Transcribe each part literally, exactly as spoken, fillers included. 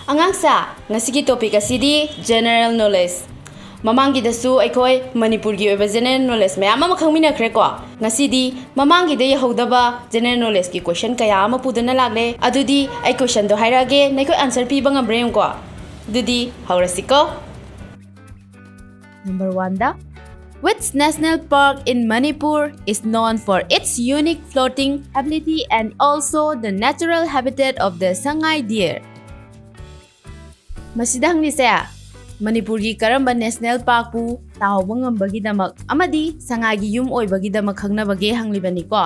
ꯑꯉꯥꯡꯁꯥ, ꯉꯁꯤꯒꯤ topic ꯑꯁꯤꯗꯤ general knowledge꯫ ꯃꯃꯥꯡꯒꯤꯗꯁꯨ ꯑꯩꯈꯣꯏ ꯃꯅꯤꯄꯨꯔꯒꯤ ꯑꯣꯏꯕ general knowledge ꯃꯌꯥꯝ ꯑꯃ ꯈꯪꯃꯤꯟꯅꯈ꯭ꯔꯦꯀꯣ꯫ ꯉꯁꯤꯗꯤ ꯃꯃꯥꯡꯒꯤꯗ ꯌꯧꯍꯧꯗꯕ general knowledgeꯀꯤ question ꯀꯌꯥ ꯑꯃ ꯄꯨꯗꯨꯅ ꯂꯥꯛꯂꯦ꯫ ꯑꯗꯨꯗꯤ ꯑꯩ questionꯗꯣ ꯍꯥꯏꯔꯛꯑꯒꯦ, ꯅꯈꯣꯏ answer ꯄꯤꯕ ꯉꯝꯕ꯭ꯔꯥ ꯌꯦꯡꯉꯨꯀꯣ꯫ ꯑꯗꯨꯗꯤ ꯍꯧꯔꯁꯤꯀꯣ꯫ Number one, the which national park in Manipur is known for its unique floating ability and also the natural habitat of the Sangai deer? ꯃꯁꯤꯗ ꯍꯪꯂꯤꯁꯦ, ꯃꯅꯤꯄꯨꯔꯒꯤ ꯀꯔꯝꯕ national parkꯄꯨ ꯇꯥꯍꯧꯕ ꯉꯝꯕꯒꯤꯗꯃꯛ ꯑꯃꯗꯤ ꯁꯉꯥꯏꯒꯤ ꯌꯨꯝ ꯑꯣꯏꯕꯒꯤꯗꯃꯛ ꯈꯪꯅꯕꯒꯦ ꯍꯪꯂꯤꯕꯅꯤꯀꯣ꯫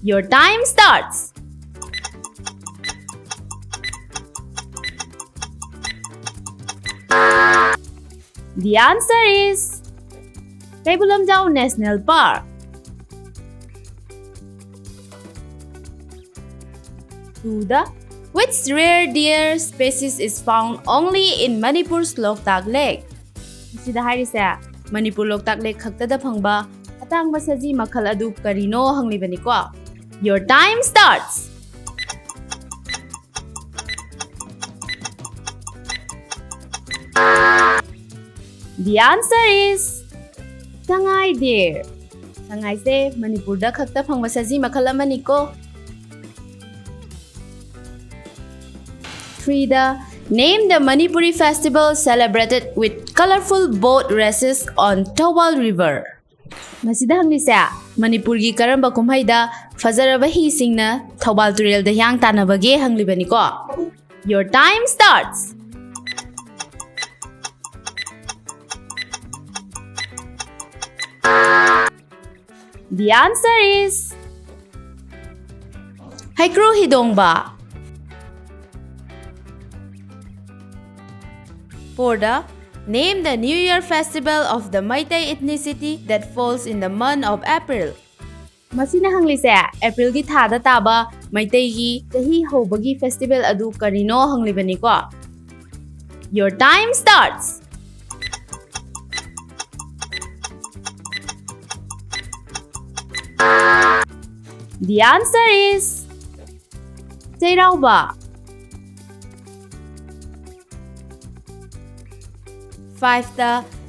Your time starts. The answer is Kaibulamjao National Park. Two, the which rare deer species is found only in Manipur's Loktak Lake? ꯃꯁꯤꯗ ꯍꯥꯏꯔꯤꯁꯦ, ꯃꯅꯤꯄꯨꯔ ꯂꯣꯛꯇꯥꯛ ꯂꯦꯛ ꯈꯛꯇꯗ ꯐꯪꯕ ꯑꯇꯥꯡꯕ ꯁꯖꯤ ꯃꯈꯜ ꯑꯗꯨ ꯀꯔꯤꯅꯣ ꯍꯪꯂꯤꯕꯅꯤꯀꯣ꯫ Your time starts. The answer is Sangai deer. ꯁꯉꯥꯏꯁꯦ ꯃꯅꯤꯄꯨꯔꯗ ꯈꯛꯇ ꯐꯪꯕ ꯁꯖꯤ ꯃꯈꯜ ꯑꯃꯅꯤꯀꯣ꯫ Three, the name the Manipuri festival celebrated with colorful boat races on Thoubal River. ꯃꯁꯤꯗ ꯍꯪꯂꯤꯁꯦ, ꯃꯅꯤꯄꯨꯔꯒꯤ ꯀꯔꯝꯕ ꯀꯨꯝꯍꯩꯗ ꯐꯖꯔꯕ ꯍꯤꯁꯤꯡꯅ ꯊꯧꯕꯥꯜ ꯇꯨꯔꯦꯜꯗ ꯍꯤꯌꯥꯡ ꯇꯥꯟꯅꯕꯒꯦ ꯍꯪꯂꯤꯕꯅꯤꯀꯣ꯫ Your time starts. The answer is ꯍꯩꯀ꯭ꯔꯨ ꯍꯤꯗꯣꯡꯕ꯫ Four, the name the New Year festival of the Meitei ethnicity that falls in the month of April. ꯃꯁꯤꯅ ꯍꯪꯂꯤꯁꯦ, ꯑꯦꯄ꯭ꯔꯤꯜꯒꯤ ꯊꯥꯗ ꯇꯥꯕ ꯃꯩꯇꯩꯒꯤ ꯆꯍꯤ ꯍꯧꯕꯒꯤ festival ꯑꯗꯨ ꯀꯔꯤꯅꯣ ꯍꯪꯂꯤꯕꯅꯤꯀꯣ꯫ Your time starts. The answer is Cheiraoba. Fifth,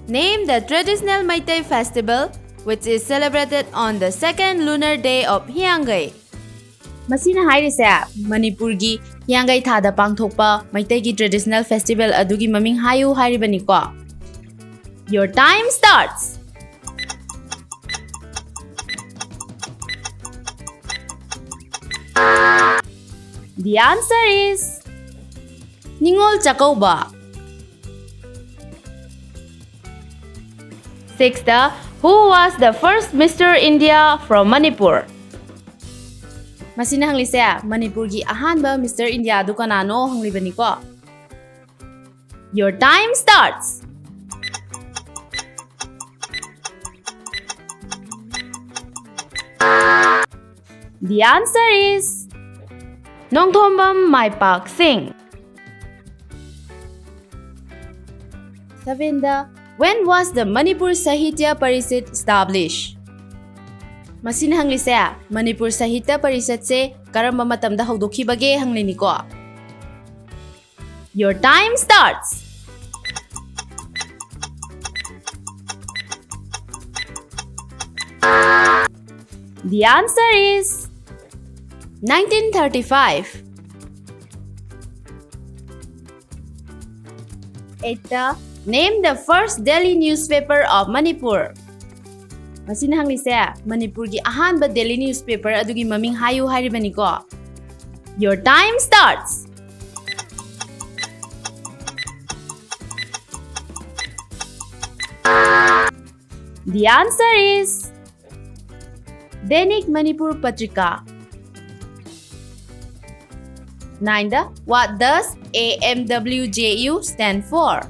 name the traditional Meitei festival which is celebrated on the second lunar day of Hiangei. ꯃꯁꯤꯅ ꯍꯥꯏꯔꯤꯁꯦ ꯃꯅꯤꯄꯨꯔꯒꯤ ꯍꯤꯌꯥꯡꯒꯩ ꯊꯥꯗ ꯄꯥꯡꯊꯣꯛꯄ ꯃꯩꯇꯩꯒꯤ traditional festival ꯑꯗꯨꯒꯤ ꯃꯃꯤꯡ ꯍꯥꯏꯌꯨ ꯍꯥꯏꯔꯤꯕꯅꯤꯀꯣ꯫ Your time starts. The answer is Ningol Chakkouba. Sixth, who was the first Mister India from Manipur? ꯃꯁꯤꯅ ꯍꯪꯂꯤꯁꯦ ꯃꯅꯤꯄꯨꯔꯒꯤ ꯑꯍꯥꯟꯕ Mister India ꯑꯗꯨ ꯀꯅꯥꯅꯣ ꯍꯪꯂꯤꯕꯅꯤꯀꯣ꯫ Your time starts. The answer is Nongthombam ꯃꯥꯏꯄꯥꯛ ꯁꯤꯡ꯫ Seventh, when was the Manipur Sahitya Parishad established? ꯃꯁꯤꯅ ꯍꯪꯂꯤꯁꯦ ꯃꯅꯤꯄꯨꯔ ꯁꯥꯍꯤꯇ꯭ꯌ ꯄꯔꯤꯁꯠꯁꯦ ꯀꯔꯝꯕ ꯃꯇꯝꯗ ꯍꯧꯗꯣꯛꯈꯤꯕꯒꯦ ꯍꯪꯂꯤꯅꯤꯀꯣ꯫ Your time starts. The answer is nineteen thirty-five. Eighth, name the first daily newspaper of Manipur. ꯃꯁꯤꯅ ꯍꯪꯂꯤꯁꯦ ꯃꯅꯤꯄꯨꯔꯒꯤ ꯑꯍꯥꯟꯕ daily newspaper ꯑꯗꯨꯒꯤ ꯃꯃꯤꯡ ꯍꯥꯏꯌꯨ ꯍꯥꯏꯔꯤꯕꯅꯤꯀꯣ꯫ Your time starts. The answer is Dainik Manipur Patrika. Ninth, what does A M W J U stand for?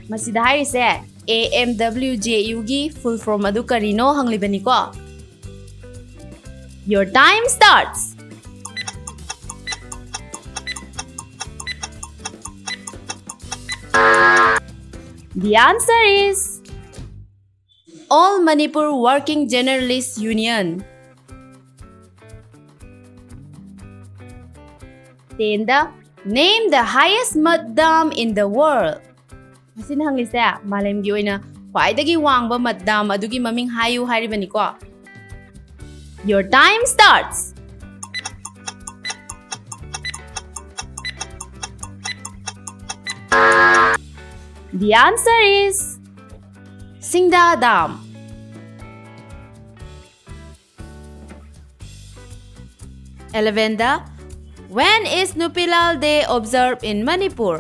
ꯃꯁꯤꯗ ꯍꯥꯏꯔꯤꯁꯦ A M W J U ꯒꯤ full form ꯑꯗꯨ ꯀꯔꯤꯅꯣ ꯍꯪꯂꯤꯕꯅꯤꯀꯣ꯫ Your time starts. The answer is All Manipur Working Journalists Union. Tenth, name the highest mud dam in the world. ꯃꯁꯤꯅ ꯍꯪꯂꯤꯁꯦ ꯃꯥꯂꯦꯝꯒꯤ ꯑꯣꯏꯅ ꯈ꯭ꯋꯥꯏꯗꯒꯤ ꯋꯥꯡꯕ ꯃꯠ-, ꯗꯥꯝ ꯑꯗꯨꯒꯤ ꯃꯃꯤꯡ ꯍꯥꯏꯌꯨ ꯍꯥꯏꯔꯤꯕꯅꯤꯀꯣ꯫ Your time starts. The answer is ꯁꯤꯡꯗꯥ dam. ꯑꯦꯂꯦꯚꯦꯟꯗ, When is Nupilal Day observed in Manipur?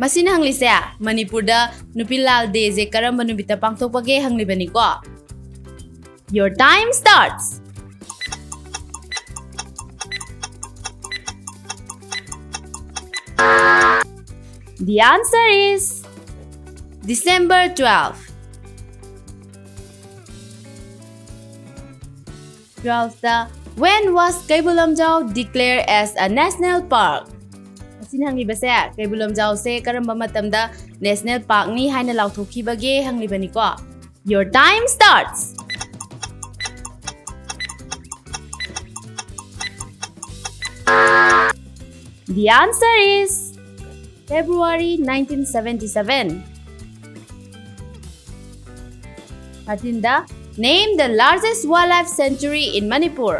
ꯃꯁꯤꯅ ꯍꯪꯂꯤꯁꯦ ꯃꯅꯤꯄꯨꯔꯗ ꯅꯨꯄꯤꯂꯥꯜ ꯗꯦꯁꯦ ꯀꯔꯝꯕ ꯅꯨꯃꯤꯠꯇ ꯄꯥꯡꯊꯣꯛꯄꯒꯦ ꯍꯪꯂꯤꯕꯅꯤꯀꯣ꯫ Your time starts. The answer is December twelve. Twelfth, When was Kaibulamjao declared as a national park? ꯃꯁꯤꯅ ꯍꯪꯂꯤꯕꯁꯦ ꯀꯩꯕꯨꯜ ꯂꯝꯖꯥꯎꯁꯦ ꯀꯔꯝꯕ ꯃꯇꯝꯗ national ꯄꯥꯔꯛꯅꯤ ꯍꯥꯏꯅ ꯂꯥꯎꯊꯣꯛꯈꯤꯕꯒꯦ ꯍꯪꯂꯤꯕꯅꯤꯀꯣ꯫ Your time starts. The answer is February nineteen seventy-seven. Thirteenꯗ, Name the largest wildlife sanctuary in Manipur.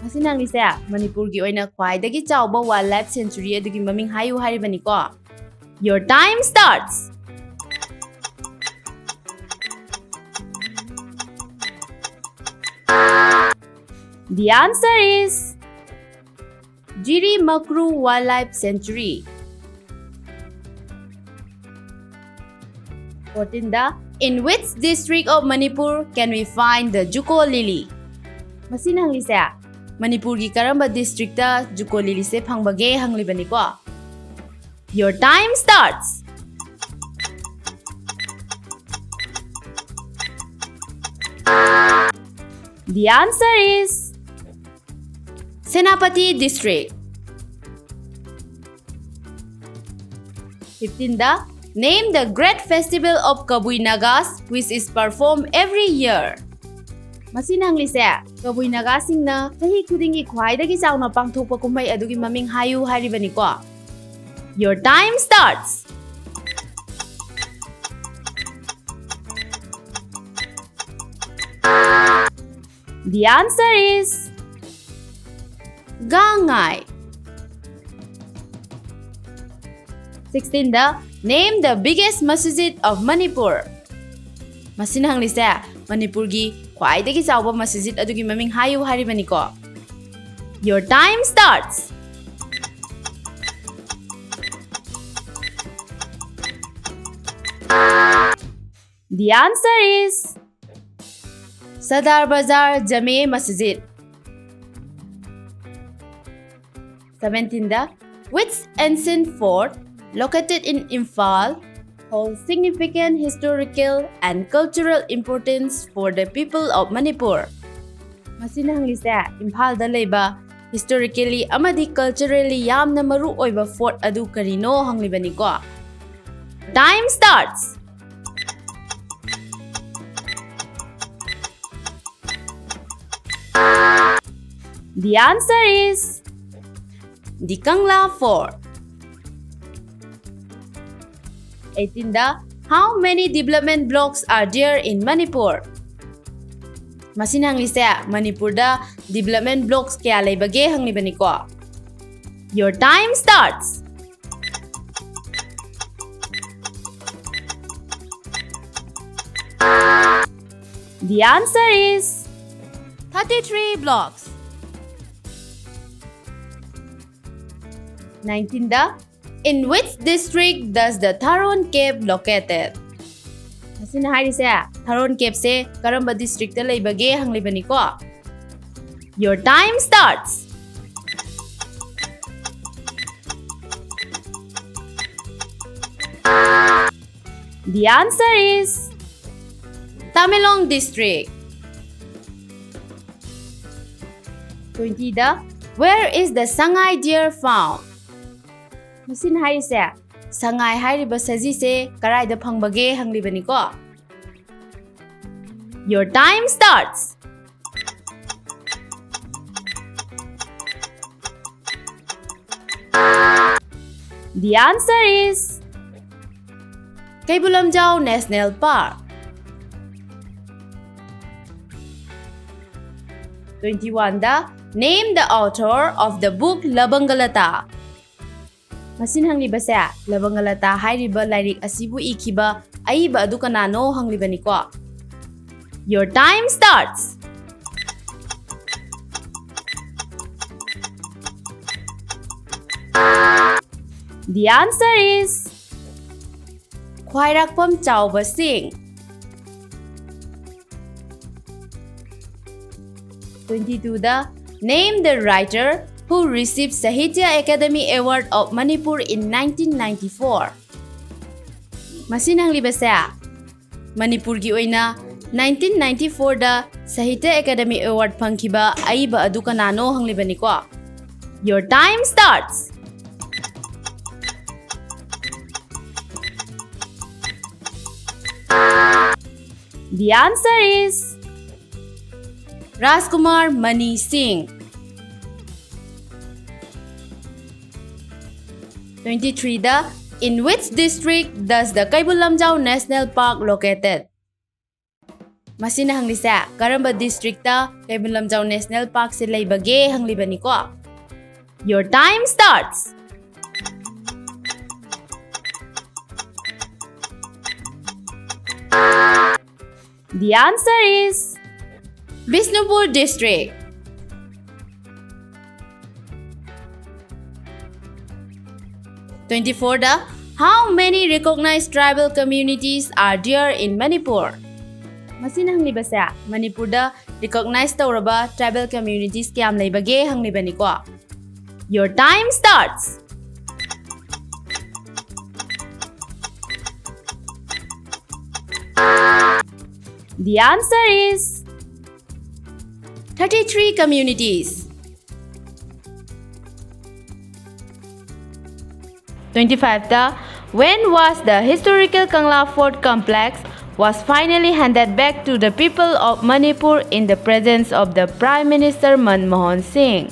ꯃꯁꯤꯅ ꯍꯪꯂꯤꯁꯦ ꯃꯅꯤꯄꯨꯔꯒꯤ ꯑꯣꯏꯅ ꯈ꯭ꯋꯥꯏꯗꯒꯤ ꯆꯥꯎꯕ wild life century ꯑꯗꯨꯒꯤ ꯃꯃꯤꯡ ꯍꯥꯏꯌꯨ ꯍꯥꯏꯔꯤꯕꯅꯤꯀꯣ꯫ Your time starts. The answer is Jiri Makru Wildlife Sanctuary. Fourteenꯗ, In which district of Manipur can we find the Juko lily? ꯃꯁꯤꯅ ꯍꯪꯂꯤꯁꯦ ꯃꯅꯤꯄꯨꯔꯒꯤ ꯀꯔꯝꯕ ꯗꯤꯁꯇ꯭ꯔꯤꯛꯇ ꯖꯨꯀꯣ ꯂꯤꯂꯤꯁꯦ ꯐꯪꯕꯒꯦ ꯍꯪꯂꯤꯕꯅꯤꯀꯣ꯫ Your time starts. The answer is Senapati District. Fifteenꯗ, Name the great festival of Kabui Nagas which is performed every year. ꯃꯁꯤꯅ ꯍꯪꯂꯤꯁꯦ ꯀꯕꯨꯏ ꯅꯥꯒꯥꯁꯤꯡꯅ ꯆꯍꯤ ꯈꯨꯗꯤꯡꯒꯤ ꯈ꯭ꯋꯥꯏꯗꯒꯤ ꯆꯥꯎꯅ ꯄꯥꯡꯊꯣꯛꯄ ꯀꯨꯝꯍꯩ ꯑꯗꯨꯒꯤ ꯃꯃꯤꯡ ꯍꯥꯏꯌꯨ ꯍꯥꯏꯔꯤꯕꯅꯤꯀꯣ꯫ Your time starts. The answer is Gangngai. Sixteenꯗ, name the biggest masjid of Manipur. ꯃꯁꯤꯅ ꯍꯪꯂꯤꯁꯦ ꯃꯅꯤꯄꯨꯔꯒꯤ ꯈ꯭ꯋꯥꯏꯗꯒꯤ ꯆꯥꯎꯕ ꯃꯁꯖꯤꯗ ꯑꯗꯨꯒꯤ ꯃꯃꯤꯡ ꯍꯥꯏꯌꯨ ꯍꯥꯏꯔꯤꯕꯅꯤꯀꯣ. Your time starts. The answer is Sadar Bazar Jame Masjid. Seventeenꯗ, which ancient fort located in Imphal holds significant historical and cultural importance for the people of Manipur? ꯃꯁꯤꯅ ꯍꯪꯂꯤꯁꯦ ꯏꯝꯐꯥꯜꯗ ꯂꯩꯕ historically ꯑꯃꯗꯤ culturally ꯌꯥꯝꯅ ꯃꯔꯨ ꯑꯣꯏꯕ fort ꯑꯗꯨ ꯀꯔꯤꯅꯣ ꯍꯪꯂꯤꯕꯅꯤꯀꯣ. Time starts. The answer is the Kangla Fort. Eighteenꯗ, how many development blocks are there in Manipur? ꯃꯁꯤꯅ ꯍꯪꯂꯤꯁꯦ ꯃꯅꯤꯄꯨꯔꯗ development blocks ꯀꯌꯥ ꯂꯩꯕꯒꯦ ꯍꯪꯂꯤꯕꯅꯤꯀꯣ. Your time starts. The answer is thirty-three blocks. Nineteenꯗ, in which district does the Tharon Cave located? ꯃꯁꯤꯅ ꯍꯥꯏꯔꯤꯁꯦ Tharon Caveꯁꯦ ꯀꯔꯝꯕ districtꯇ ꯂꯩꯕꯒꯦ ꯍꯪꯂꯤꯕꯅꯤꯀꯣ. Your time starts. The answer is Tamenglong District. Twentyꯗ, where is the Sangai deer found? ꯃꯁꯤꯅ ꯍꯥꯏꯔꯤꯁꯦ ꯁꯉꯥꯏ ꯍꯥꯏꯔꯤꯕ ꯁꯖꯤꯁꯦ ꯀꯗꯥꯏꯗ ꯐꯪꯕꯒꯦ ꯍꯪꯂꯤꯕꯅꯤꯀꯣ. Your time starts. The answer is Keibul Lamjao National Park. Twenty-one the, name the author of the book Labangalata. ꯃꯁꯤꯅ ꯍꯪꯂꯤꯕꯁꯦ, ꯂꯕꯪꯒꯂꯇꯥ ꯍꯥꯏꯔꯤꯕ ꯂꯥꯏꯔꯤꯛ ꯑꯁꯤꯕꯨ ꯏꯈꯤꯕ ꯑꯏꯕ ꯑꯗꯨ ꯀꯅꯥꯅꯣ ꯍꯪꯂꯤꯕꯅꯤꯀꯣ꯫ Your time starts. The answer is ꯈ꯭ꯋꯥꯏꯔꯥꯛꯄꯝ ꯆꯥꯎꯕ ꯁꯤꯡ꯫ Twenty-two the, name the writer who received Sahitya Academy Award of Manipur in nineteen ninety-four. ꯃꯁꯤꯅ ꯍꯪꯂꯤꯕꯁꯦ, ꯃꯅꯤꯄꯨꯔꯒꯤ ꯑꯣꯏꯅ nineteen ninety-four ꯗ Sahitya Academy Award ꯐꯪꯈꯤꯕ ꯑꯏꯕ ꯑꯗꯨ ꯀꯅꯥꯅꯣ ꯍꯪꯂꯤꯕꯅꯤꯀꯣ꯫ Your time starts. The answer is Rajkumar Mani Singh. Twenty-three the, in which district does the Keibul Lamjao National Park located? ꯃꯁꯤꯅ ꯍꯪꯂꯤꯁꯦ, ꯀꯔꯝꯕ district ꯇ ꯀꯩꯕꯨꯜ ꯂꯝꯖꯥꯎ National Park ꯁꯦ ꯂꯩꯕꯒꯦ ꯍꯪꯂꯤꯕꯅꯤꯀꯣ꯫ Your time starts. The answer is Bishnupur District. Twenty-four the, how many recognized tribal communities are there in Manipur? ꯃꯁꯤꯅ ꯍꯪꯂꯤꯕꯁꯦ, ꯃꯅꯤꯄꯨꯔꯗ recognize ꯇꯧꯔꯕ tribal communities ꯀꯌꯥꯝ ꯂꯩꯕꯒꯦ ꯍꯪꯂꯤꯕꯅꯤꯀꯣ꯫ Your time starts. The answer is thirty-three communities. Twenty-five the, when was the historical Kangla Fort complex was finally handed back to the people of Manipur in the presence of the Prime Minister Manmohan Singh?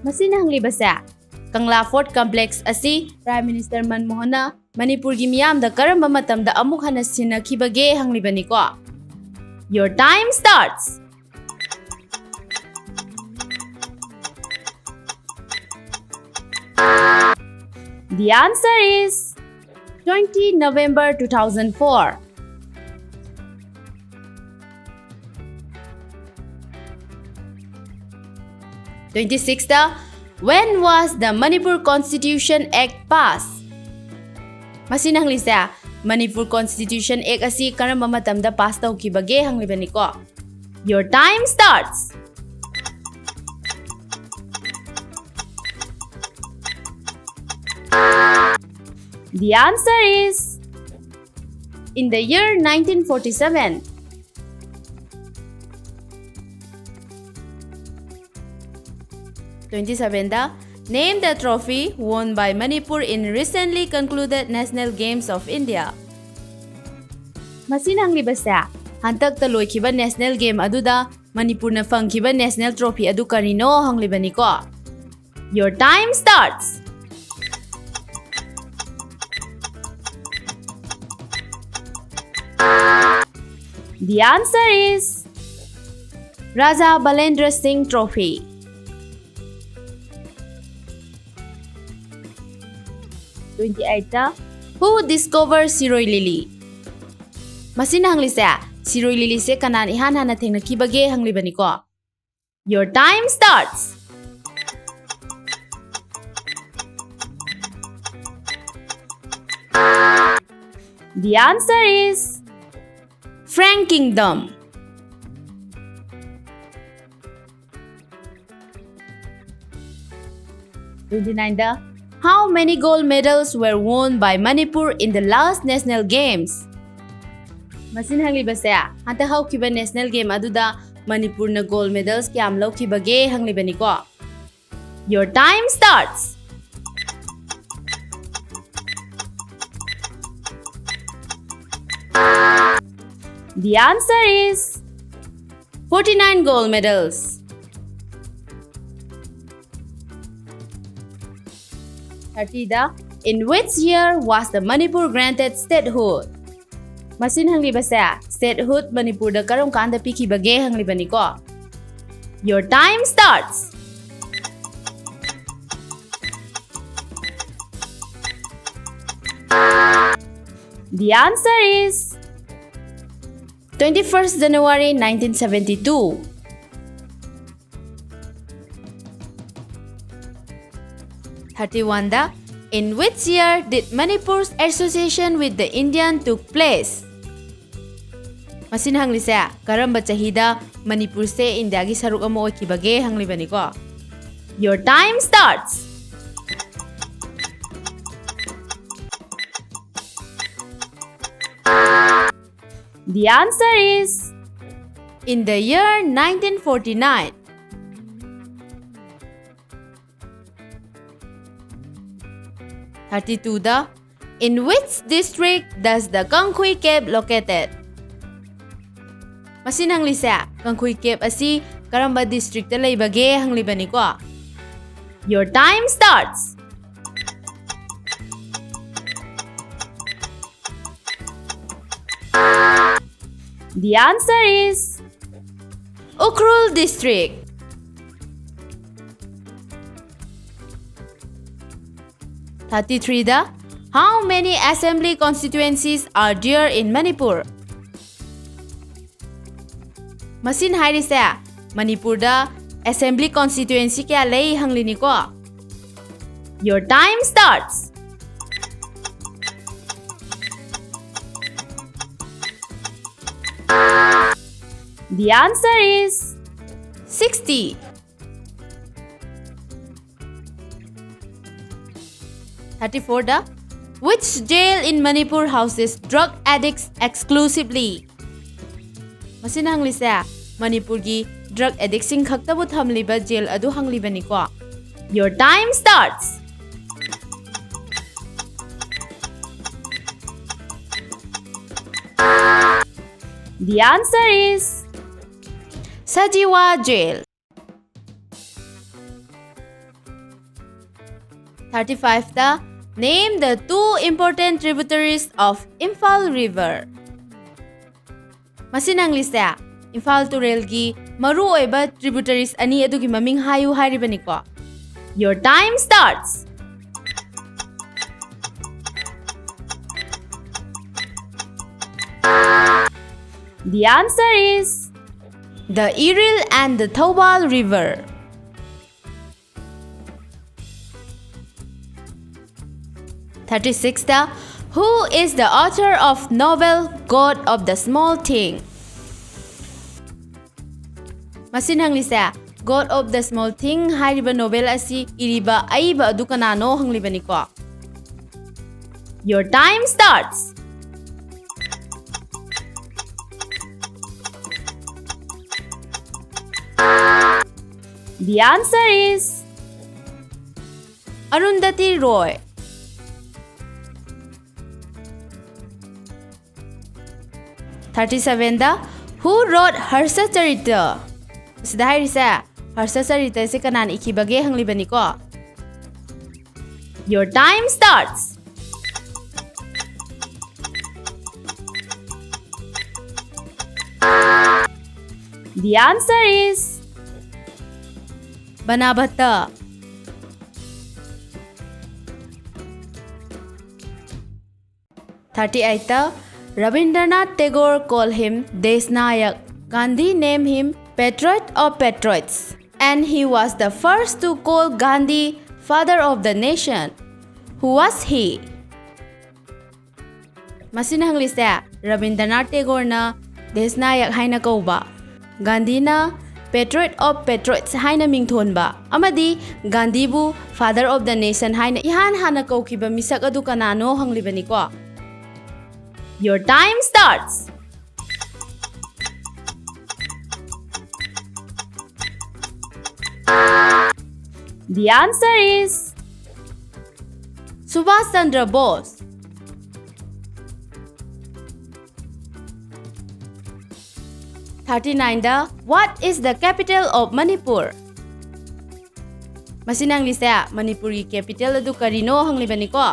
ꯃꯁꯤꯅ ꯍꯪꯂꯤꯕꯁꯦ, ꯀꯪꯂꯥ fort complex ꯑꯁꯤ prime minister ꯃꯟꯃꯣꯍꯟꯅ ꯃꯅꯤꯄꯨꯔꯒꯤ ꯃꯤꯌꯥꯝꯗ ꯀꯔꯝꯕ ꯃꯇꯝꯗ ꯑꯃꯨꯛ ꯍꯟꯅ ꯁꯤꯟꯅꯈꯤꯕꯒꯦ ꯍꯪꯂꯤꯕꯅꯤꯀꯣ꯫ Your time starts. The answer is twenty November two thousand four. Twenty-sixth, when was the Manipur Constitution Act passed? ꯃꯁꯤꯅ ꯍꯪꯂꯤꯁꯦ, Manipur constitution ꯑꯦꯛ ꯑꯁꯤ ꯀꯔꯝꯕ ꯃꯇꯝꯗ pass ꯇꯧꯈꯤꯕꯒꯦ ꯍꯪꯂꯤꯕꯅꯤꯀꯣ꯫ Your time starts. The answer is in the year nineteen forty-seven. Twenty-seventh, name the trophy won by Manipur in recently concluded National Games of India. ꯃꯁꯤꯅ ꯍꯪꯂꯤꯕꯁꯦ, ꯍꯟꯗꯛꯇ ꯂꯣꯏꯈꯤꯕ national game ꯑꯗꯨꯗ ꯃꯅꯤꯄꯨꯔꯅ ꯐꯪꯈꯤꯕ national trophy ꯑꯗꯨ ꯀꯔꯤꯅꯣ ꯍꯪꯂꯤꯕꯅꯤꯀꯣ꯫ Your time starts. The answer is Raja Balendra Singh Trophy. Twenty-eighth, who discovered Siroi Lily? ꯃꯁꯤꯅ ꯍꯪꯂꯤꯁꯦ, ꯁꯤꯔꯣꯏ ꯂꯤꯂꯤꯁꯦ ꯀꯅꯥꯅ ꯏꯍꯥꯟ ꯍꯥꯟꯅ ꯊꯦꯡꯅꯈꯤꯕꯒꯦ ꯍꯪꯂꯤꯕꯅꯤꯀꯣ꯫ Your time starts. The answer is Frank Kingdom. Twenty-ninth, how many gold medals were won by Manipur in the last National Games? ꯃꯁꯤꯅ ꯍꯪꯂꯤꯕꯁꯦ, ꯍꯟꯗꯛ ꯍꯧꯈꯤꯕ national game ꯑꯗꯨꯗ ꯃꯅꯤꯄꯨꯔꯅ ꯒꯣꯜ ꯃꯦꯗꯜꯁ ꯀꯌꯥꯝ ꯂꯧꯈꯤꯕꯒꯦ ꯍꯪꯂꯤꯕꯅꯤꯀꯣ꯫ Your time starts. The answer is forty-nine gold medals. ꯊꯥꯔꯇꯤꯗ, In which year was the Manipur granted statehood? ꯃꯁꯤꯅ ꯍꯪꯂꯤꯕꯁꯦ statehood ꯃꯅꯤꯄꯨꯔꯗ ꯀꯔꯝ ꯀꯥꯟꯗ ꯄꯤꯈꯤꯕꯒꯦ ꯍꯪꯂꯤꯕꯅꯤꯀꯣ꯫ Your time starts. The answer is twenty-first January nineteen seventy-two. ꯊꯥꯔꯇꯤꯋꯥꯟꯗ, In which year did Manipur's association with the Indian took place? ꯃꯁꯤꯅ ꯍꯪꯂꯤꯁꯦ ꯀꯔꯝꯕ ꯆꯍꯤꯗ ꯃꯅꯤꯄꯨꯔꯁꯦ ꯏꯟꯗꯤꯌꯥꯒꯤ ꯁꯔꯨꯛ ꯑꯃ ꯑꯣꯏꯈꯤꯕꯒꯦ ꯍꯪꯂꯤꯕꯅꯤꯀꯣ꯫ Your time starts. The answer is in the year nineteen forty-nine. ꯊꯥꯔꯇꯤꯇꯨꯗ, In which district does the Kangkhui Cave located? ꯃꯁꯤꯅ ꯍꯪꯂꯤꯁꯦ ꯀꯪꯈꯨꯏ ꯀꯦꯞ ꯑꯁꯤ ꯀꯔꯝꯕ ꯗꯤꯁꯇ꯭ꯔꯤꯛꯇ ꯂꯩꯕꯒꯦ ꯍꯪꯂꯤꯕꯅꯤꯀꯣ꯫ Your time starts. The answer is Ukhrul district. ꯊꯥꯔꯇꯤꯊ꯭ꯔꯤꯗ, How many assembly constituencies are there in Manipur? ꯃꯁꯤꯅ ꯍꯥꯏꯔꯤꯁꯦ ꯃꯅꯤꯄꯨꯔꯗ assembly constituency ꯀꯌꯥ ꯂꯩ ꯍꯪꯂꯤꯅꯤꯀꯣ꯫ Your time starts. The answer is sixty. ꯊꯥꯔꯇꯤꯐꯣꯔꯗ, Which jail in Manipur houses drug addicts exclusively? ꯃꯁꯤꯅ ꯍꯪꯂꯤꯁꯦ ꯃꯅꯤꯄꯨꯔꯒꯤ drug addictꯁꯤꯡ ꯈꯛꯇꯕꯨ ꯊꯝꯂꯤꯕ gel ꯑꯗꯨ ꯍꯪꯂꯤꯕꯅꯤꯀꯣ꯫ Your time starts. The answer is Sajiwa Jail. Thirty ꯐꯥꯏꯚꯇ, name the two important tributaries of Imphal River. ꯃꯁꯤꯅ ꯍꯪꯂꯤꯁꯦ ꯏꯝꯐꯥꯜ ꯇꯨꯔꯦꯜꯒꯤ ꯃꯔꯨꯑꯣꯏꯕ tributaries ꯑꯅꯤ ꯑꯗꯨꯒꯤ ꯃꯃꯤꯡ ꯍꯥꯏꯌꯨ ꯍꯥꯏꯔꯤꯕꯅꯤꯀꯣ. Your time starts. The answer is the Iril and the Thoubal River. Thirty ꯁꯤꯛꯁꯇ, who is the author of novel God of the Small Thing? ꯃꯁꯤꯅ ꯍꯪꯂꯤꯁꯦ God of the Small Thing ꯍꯥꯏꯔꯤꯕ novel ꯑꯁꯤ ꯏꯔꯤꯕ ꯑꯏꯕ ꯑꯗꯨ ꯀꯅꯥꯅꯣ ꯍꯪꯂꯤꯕꯅꯤꯀꯣ. Your time starts. The answer is Arundhati Roy. Thirty seventh, who wrote Harsha Charita? ꯁꯤꯗ ꯍꯥꯏꯔꯤꯁꯦ ꯍꯔꯁ ꯆꯔꯤꯇꯁꯦ ꯀꯅꯥꯅ ꯏꯈꯤꯕꯒꯦ ꯍꯪꯂꯤꯕꯅꯤꯀꯣ. Your time starts. The answer is Banabhatta. Thirty ꯑꯩꯠꯇ, Rabindranath Tagore called him Deshnayak. Gandhi named him Patriot of Patriots. And he was the first to call Gandhi father of the nation. Who was he? ꯃꯁꯤꯅ ꯍꯪꯂꯤꯁꯦ Rabindranath ꯇꯦꯒꯣꯔꯅ days Nayak ꯍꯥꯏꯅ ꯀꯧꯕ, ꯒꯥꯟꯙꯤꯅ Patriot of Patriots ꯍꯥꯏꯅ ꯃꯤꯡꯊꯣꯟꯕ ꯑꯃꯗꯤ ꯒꯥꯟꯙꯤꯕꯨ Father of the Nation ꯍꯥꯏꯅ ꯏꯍꯥꯟ ꯍꯥꯟꯅ ꯀꯧꯈꯤꯕ ꯃꯤꯁꯛ ꯑꯗꯨ ꯀꯅꯥꯅꯣ ꯍꯪꯂꯤꯕꯅꯤꯀꯣ. Your time starts. The answer is Subhash Chandra Bose. Thirty ꯅꯥꯏꯟꯗ, what is the capital of Manipur? ꯃꯁꯤꯅ ꯍꯪꯂꯤꯁꯦ ꯃꯅꯤꯄꯨꯔꯒꯤ capital ꯑꯗꯨ ꯀꯔꯤꯅꯣ ꯍꯪꯂꯤꯕꯅꯤꯀꯣ꯫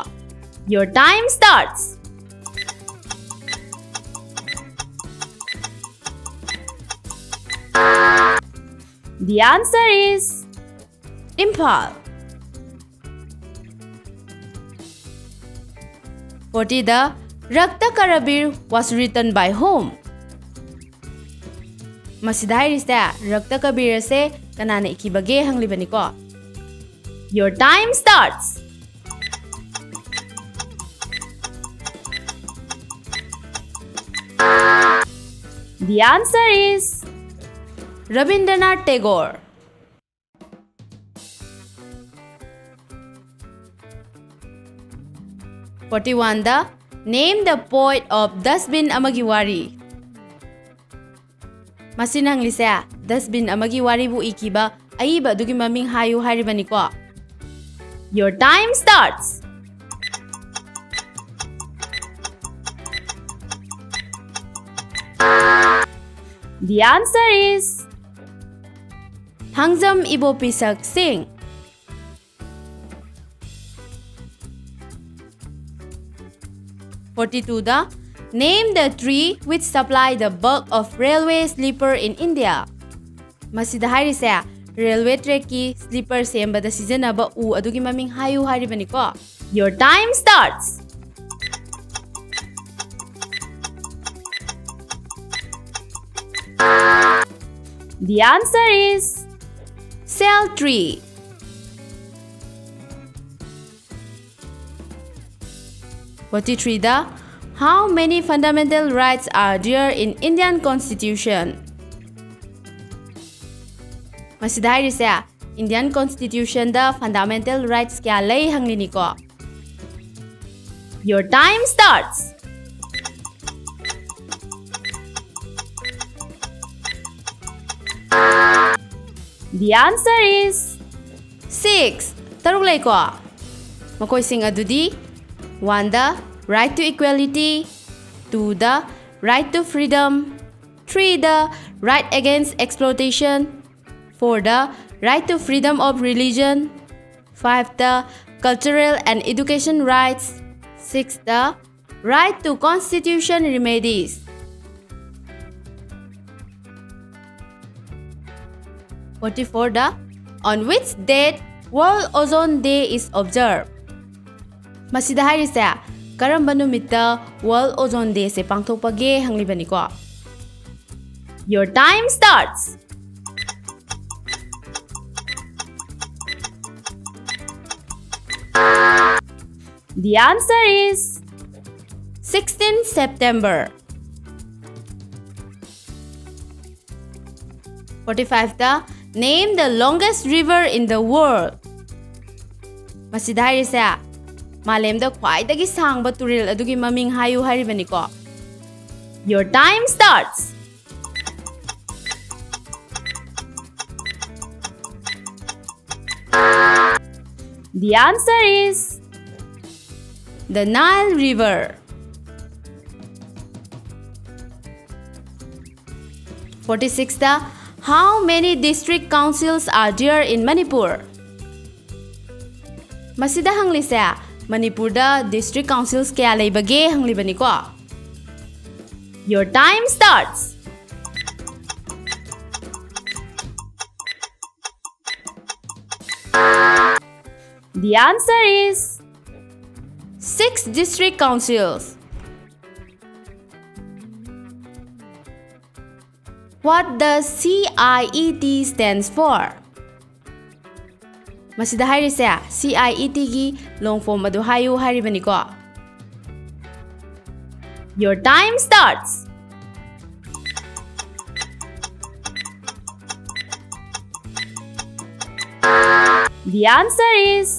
Your time starts. The answer is Imphal. Forty the Rakta Kabir was written by whom? ꯃꯁꯤꯗ ꯍꯥꯏꯔꯤꯁꯦ ꯔꯛꯇ ꯀꯕꯤꯔ ꯑꯁꯦ ꯀꯅꯥꯅ ꯏꯈꯤꯕꯒꯦ ꯍꯪꯂꯤꯕꯅꯤꯀꯣ꯫ Your time starts. The answer is Rabindranath Tagore. Forty-one the Name the poet of Dustbin ꯑꯃꯒꯤ ꯋꯥꯔꯤ꯫ ꯃꯁꯤꯅ ꯍꯪꯂꯤꯁꯦ dustbin ꯑꯃꯒꯤ ꯋꯥꯔꯤꯕꯨ ꯏꯈꯤꯕ ꯑꯏꯕ ꯑꯗꯨꯒꯤ ꯃꯃꯤꯡ ꯍꯥꯏꯌꯨ ꯍꯥꯏꯔꯤꯕꯅꯤꯀꯣ꯫ Your time starts. The answer is Thangjam Ibopisak Singh. Forty-two the Name the tree which supply the bulk of railway sleeper in India. ꯃꯁꯤꯗ ꯍꯥꯏꯔꯤꯁꯦ railway trackꯀꯤ sleeper ꯁꯦꯝꯕꯗ ꯁꯤꯖꯤꯟꯅꯕ ꯎ ꯑꯗꯨꯒꯤ ꯃꯃꯤꯡ ꯍꯥꯏꯌꯨ ꯍꯥꯏꯔꯤꯕꯅꯤꯀꯣ꯫ Your time starts. The answer is Sal tree. Forty-three the How many fundamental rights are there in Indian Constitution? ꯃꯁꯤꯗ ꯍꯥꯏꯔꯤꯁꯦ Indian Constitutionꯗ fundamental rights ꯀꯌꯥ ꯂꯩ ꯍꯪꯂꯤꯅꯤꯀꯣ꯫ Your time starts. The answer is six. ꯇꯔꯨꯛ ꯂꯩꯀꯣ꯫ ꯃꯈꯣꯏꯁꯤꯡ ꯑꯗꯨꯗꯤ, one the right to equality, two the right to freedom, three the right against exploitation, four the Right to freedom of religion. Five ꯇ cultural and education rights. Six ꯇ right to constitution remedies. Forty four the on which date World Ozone Day is observed? ꯃꯁꯤꯗ ꯍꯥꯏꯔꯤꯁꯦ ꯀꯔꯝꯕ ꯅꯨꯃꯤꯠꯇ World Ozone Day say ꯄꯥꯡꯊꯣꯛꯄꯒꯦ ꯍꯪꯂꯤꯕꯅꯤꯀꯣ. Your time starts. The answer is sixteen September. Forty five ꯇ name the longest river in the world. ꯃꯁꯤꯗ ꯍꯥꯏꯔꯤꯁꯦ ꯃꯥꯂꯦꯝꯗ ꯈ꯭ꯋꯥꯏꯗꯒꯤ ꯁꯥꯡꯕ ꯇꯨꯔꯦꯜ ꯑꯗꯨꯒꯤ ꯃꯃꯤꯡ ꯍꯥꯏꯌꯨ ꯍꯥꯏꯔꯤꯕꯅꯤꯀꯣ. Your time starts. The answer is the Nile River. Forty six ꯇ how many district councils are there in Manipur? ꯃꯁꯤꯗ ꯍꯪꯂꯤꯁꯦ ꯃꯅꯤꯄꯨꯔꯗ district councils ꯀꯌꯥ ꯂꯩꯕꯒꯦ ꯍꯪꯂꯤꯕꯅꯤꯀꯣ. Your time starts. The answer is six district councils. What does C I E T stands for? ꯃꯁꯤꯗ ꯍꯥꯏꯔꯤꯁꯦ C I E T ꯒꯤ long form ꯑꯗꯨ ꯍꯥꯏꯌꯨ ꯍꯥꯏꯔꯤꯕꯅꯤꯀꯣ. Your time starts. The answer is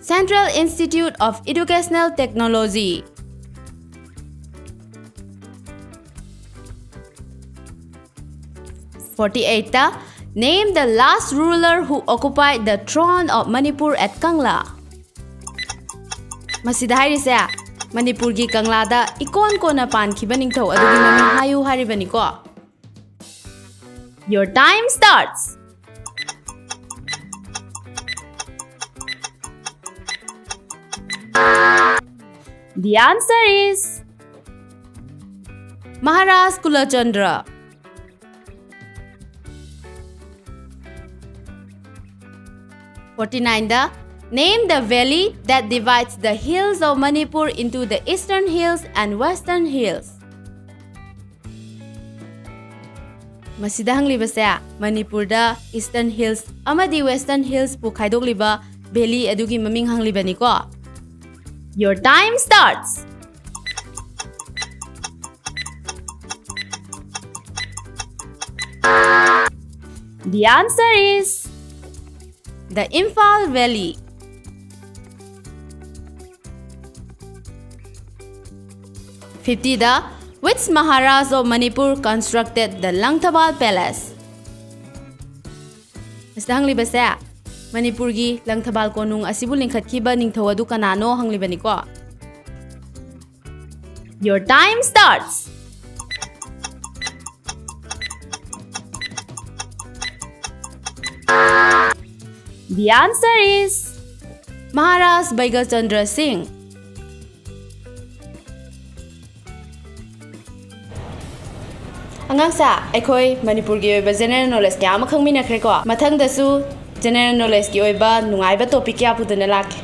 Central Institute of Educational Technology. Forty eight ꯇ name the last ruler who occupied the throne of Manipur at Kangla. ꯃꯁꯤꯗ ꯍꯥꯏꯔꯤꯁꯦ ꯃꯅꯤꯄꯨꯔꯒꯤ ꯀꯪꯂꯥꯗ ꯏꯀꯣꯟ ꯀꯣꯟꯅ ꯄꯥꯟꯈꯤꯕ ꯅꯤꯡꯊꯧ ꯑꯗꯨꯒꯤ ꯃꯃꯤꯡ ꯍꯥꯏꯌꯨ ꯍꯥꯏꯔꯤꯕꯅꯤꯀꯣ. Your time starts. The answer is Maharaj Kulachandra. Forty-ninth, name the valley that divides the hills of Manipur into the Eastern Hills and Western Hills. ꯃꯁꯤꯗ ꯍꯪꯂꯤꯕꯁꯦ ꯃꯅꯤꯄꯨꯔꯗ Eastern Hills ꯑꯃꯗꯤ Western Hills ꯄꯨ ꯈꯥꯏꯗꯣꯛꯂꯤꯕ valley ꯑꯗꯨꯒꯤ ꯃꯃꯤꯡ ꯍꯪꯂꯤꯕꯅꯤꯀꯣ꯫ Your time starts. The answer is the Imphal Valley. Fifty, the which Maharaj of Manipur constructed the Langthabal Palace? ꯃꯁꯤꯗ ꯍꯪꯂꯤꯕꯁꯦ ꯃꯅꯤꯄꯨꯔꯒꯤ ꯂꯪꯊꯕꯥꯜ ꯀꯣꯅꯨꯡ ꯑꯁꯤꯕꯨ ꯂꯤꯡꯈꯠꯈꯤꯕ ꯅꯤꯡꯊꯧ ꯑꯗꯨ ꯀꯅꯥꯅꯣ ꯍꯪꯂꯤꯕꯅꯤꯀꯣ꯫ Your time starts. The answer is Maharaj Baigachandra Singh. ꯑꯉꯥꯡꯁꯥ, ꯑꯩꯈꯣꯏ ꯃꯅꯤꯄꯨꯔꯒꯤ ꯑꯣꯏꯕ general knowledge ꯀꯌꯥ ꯑꯃ ꯈꯪꯃꯤꯟꯅꯈ꯭ꯔꯦꯀꯣ꯫ ꯃꯊꯪꯗꯁꯨ general knowledgeꯀꯤ ꯑꯣꯏꯕ ꯅꯨꯡꯉꯥꯏꯕ topic ꯀꯌꯥ ꯄꯨꯗꯨꯅ ꯂꯥꯛꯀꯦ꯫